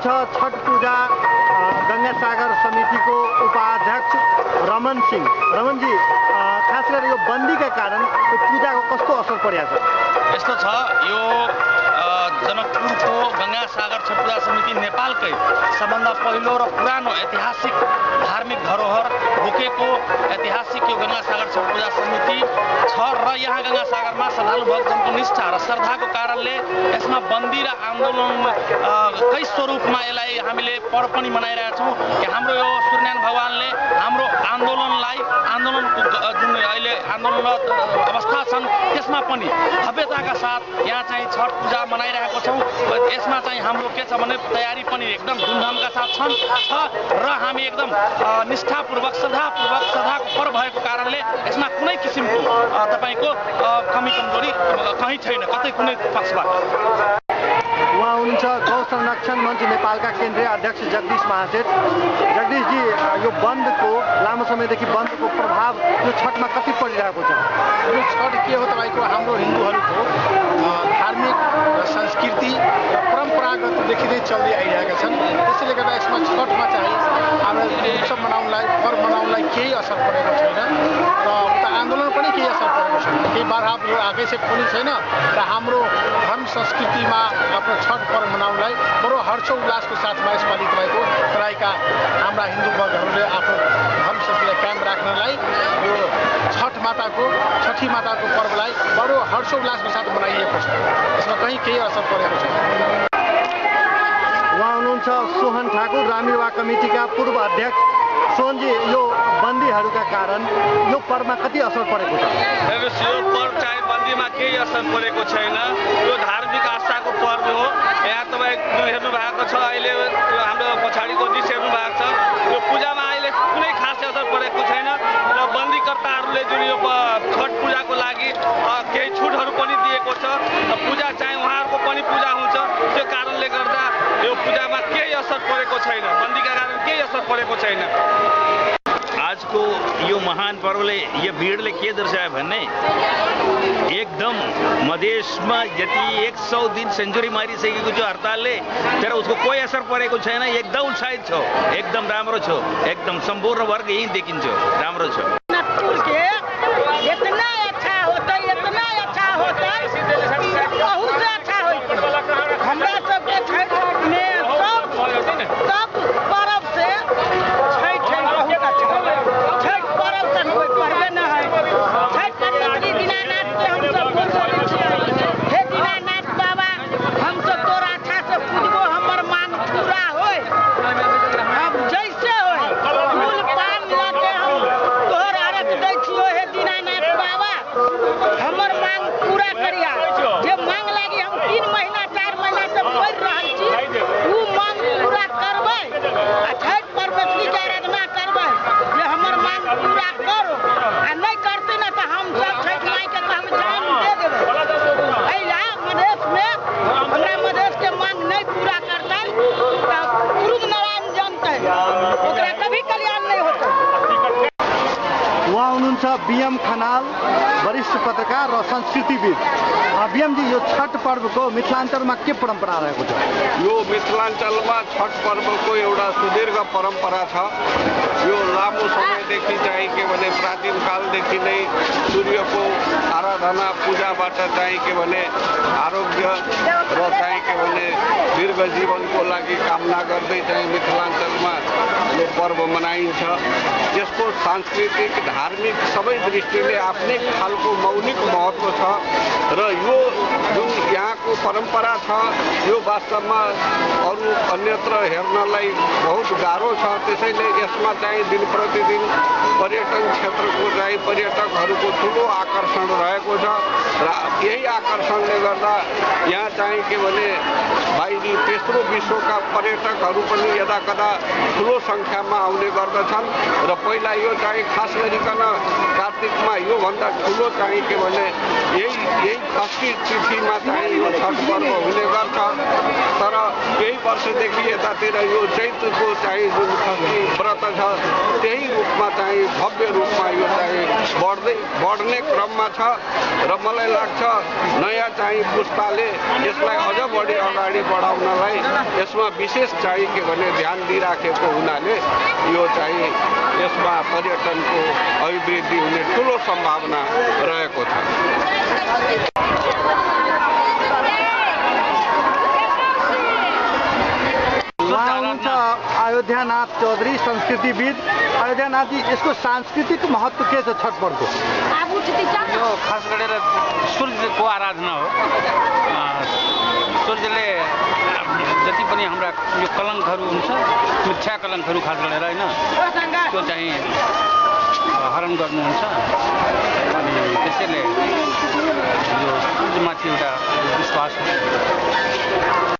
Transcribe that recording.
हुनुहुन्छ छठ पूजा गंगा सागर समितिको उपाध्यक्ष रमन सिंह। रमनजी, खास गरेर यो बन्दीका कारण यो पूजाको कस्तो असर परेको छ? यस्तो छ, यो जनकपुरको गंगा सागर छठ पूजा समिति नेपालकै सबभन्दा पहिलो र पुरानो ऐतिहासिक धार्मिक धरोहर बोकेको ऐतिहासिक यो गंगा सागर छठ पूजा समिति छ र यहाँ गंगा सागरमा श्रद्धालु भक्तजनको निष्ठा र श्रद्धाको कारणले यसमा बन्दी र आन्दोलनकै स्वरूपमा यसलाई हामीले पर्व पनि मनाइरहेका छौँ कि हाम्रो यो सूर्यनारायण भगवानले हाम्रो आन्दोलनको जुन अहिले आन्दोलनरत अवस्था छन् त्यसमा पनि भव्यताका साथ यहाँ चाहिँ छठ पूजा मनाइरहेको छौँ। यसमा चाहिँ हाम्रो के छ भने तयारी पनि एकदम धुमधामका साथ छ र हामी एकदम निष्ठापूर्वक श्रद्धाको पर्व भएको कारणले यसमा कुनै किसिमको तपाईँको कमी कमजोरी कहीँ छैन, कतै कुनै पक्षबाट। उहाँ हुनुहुन्छ गौ संरक्षण मञ्च नेपालका केन्द्रीय अध्यक्ष जगदीश महासेठ। जगदीशजी, यो बन्दको लामो समयदेखि बन्दको प्रभाव यो छठमा कति परिरहेको छ? यो छठ के हो तपाईँको हाम्रो हिन्दूहरूको धार्मिक संस्कृति र परम्परागतदेखि नै चल्दै आइरहेका छन्। त्यसैले गर्दा यसमा छठमा चाहिँ हाम्रो उत्सव मनाउनलाई पर्व मनाउनलाई केही असर परेको छैन र उता आन्दोलन पनि केही असर परेको छैन, केही बाधाहरू आकर्षक पनि छैन र हाम्रो धर्म संस्कृतिमा आफ्नो छठ पर्व मनाउनलाई बडो हर्षोल्लासको साथमा यसपालि तपाईँको तराईका हाम्रा हिन्दू वर्गहरूले आफ्नो धर्म संस्कृतिलाई कायम राख्नलाई यो छठी माताको पर्वलाई बडो हर्षोल्लासको साथ मनाइएको छ। यसमा कहीँ केही असर परेको छैन। उहाँ हुनुहुन्छ सोहन ठाकुर, रामीवा कमिटीका पूर्व अध्यक्ष। सोहनजी, यो बन्दीहरूका कारण यो पर्वमा कति असर परेको छ? यो पर्व चाहिँ बन्दीमा केही असर परेको छैन। यो धार्मिक आस्थाको पर्व हो। यहाँ तपाईँ हेर्नु भएको छ, अहिले हाम्रो पछाडिको दृश्य हेर्नु भएको छ। यो पूजामा अहिले कुनै खास असर परेको छैन र बन्दीकर्ताहरूले जुन यो छठ पूजाको लागि केही छुटहरू पनि दिएको छ। पूजा चाहिँ उहाँहरूको पनि पूजा हुन्छ, त्यो कारणले गर्दा यो पूजामा केही असर परेको छैन, बन्दीका कारण केही असर परेको छैन। आजको यो महान पर्वले यो भिडले के दर्शायो भने एकदम मधेसमा जति 100 दिन सेन्चुरी मारिसकेको छ हडतालले, तर उसको कोही असर परेको छैन। एकदम उत्साहित छ, एकदम राम्रो छ, एकदम सम्पूर्ण वर्ग यही देखिन्छ, राम्रो छ। बीएम खनाल, वरिष्ठ पत्रकार र संस्कृतिविद। बीएमजी, यो छठ पर्वको मिथिलाञ्चलमा के परम्परा रहेको छ? यो मिथिलाञ्चलमा छठ पर्वको एउटा सुदीर्घ परम्परा छ। यो लामो समयदेखि चाहिँ के भने प्राचीन कालदेखि नै सूर्यको आराधना पूजाबाट चाहिँ के भने आरोग्य र चाहिँ के भने दीर्घ जीवनको लागि कामना गर्दै चाहिँ मिथिलाञ्चलमा यो पर्व मनाइन्छ। यसको सांस्कृतिक धार्मिक सबै दृष्टिले आफ्नै खालको मौलिक महत्त्व छ र यो जुन यहाँको परम्परा छ यो वास्तवमा अरू अन्यत्र हेर्नलाई बहुत गाह्रो छ। त्यसैले यसमा चाहिँ दिन प्रतिदिन पर्यटन क्षेत्रको चाहिँ पर्यटकहरूको ठुलो आकर्षण रहेको छ र यही आकर्षणले गर्दा यहाँ चाहिँ के भने बाहिरी तेस्रो विश्वका पर्यटकहरू पनि यदाकदा ठुलो सङ्ख्यामा आउने गर्दछन् र पहिला यो चाहिँ खास गरिकन कार्तिकमा योभन्दा ठुलो चाहिँ के भने यही षष्ठी तिथिमा चाहिँ यो छठ पर्व हुने गर्छ। तर केही वर्षदेखि यतातिर यो चैत्रको चाहिँ जुन व्रत छ त्यही रूपमा चाहिँ भव्य रूपमा यो चाहिँ बढ्ने क्रममा छ र मलाई लाग्छ नयाँ चाहिँ पुस्ताले यसलाई अझ बढी अगाडि बढाउनलाई यसमा विशेष चाहिँ के भने ध्यान दिइराखेको हुनाले यो चाहिँ यसमा पर्यटनको अभिवृद्धि हुने ठुलो सम्भावना रहेको छ। अयोध्यानाथ चौधरी संस्कृतिविद। अयोध्यानाथ जी, यसको सांस्कृतिक महत्व के छ छठ पर्वको? यो खास गरेर सूर्यको आराधना हो। सूर्यले जति पनि हाम्रा यो कलङ्कहरू हुन्छ, मिथ्या कलङ्कहरू खास गरेर होइन, त्यो चाहिँ हरण गर्नुहुन्छ। अनि त्यसैले यो सूर्यमाथि एउटा विश्वास हो।